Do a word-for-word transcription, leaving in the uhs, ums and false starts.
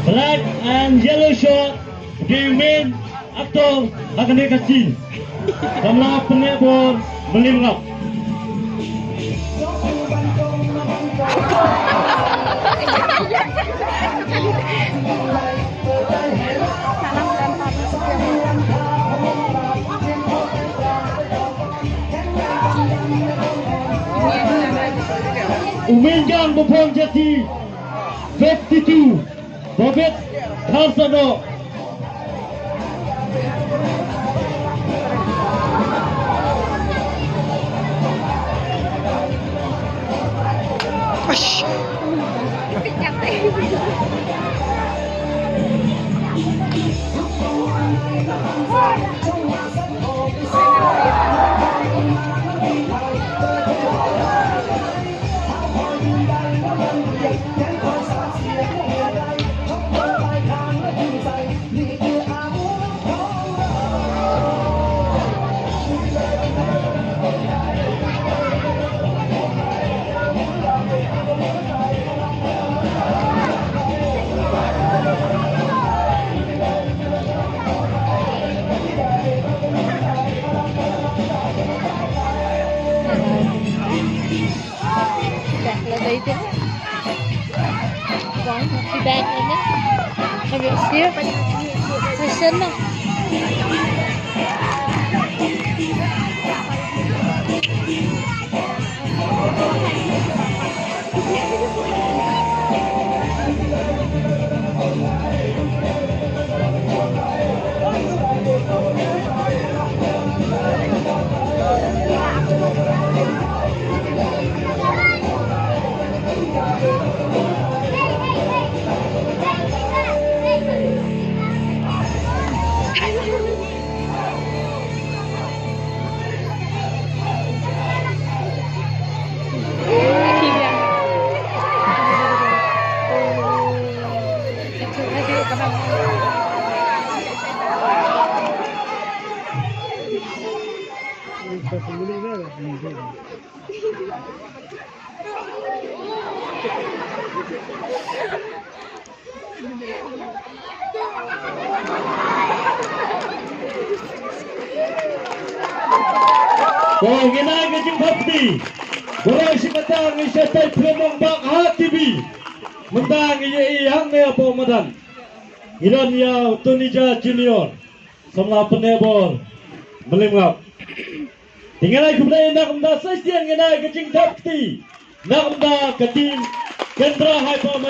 Black and yellow shirt, the main actor ha kane ka scene. Samla Pyneh Bor, Mylliem Ngap. U Minjang Bapong Jati, fifty-two. Bobet Kharsano. Bag la dei te. Bang, bag la ne. Kami siap. Fashion na. Ko ngin ai ka jingthap kti. Baroh shi katta ngi sa peit pynlong bak ha T V. Mynta ngi ïa ïeng hangne hapoh madan. Ngi don ïa u Tunija Junior. Samla Pyneh Bor, Mylliem Ngap. Te ngin ai khublei na ka bynta sa shisien ngin ai ka jingthap kti na ka bynta ka team Kendra High Performance.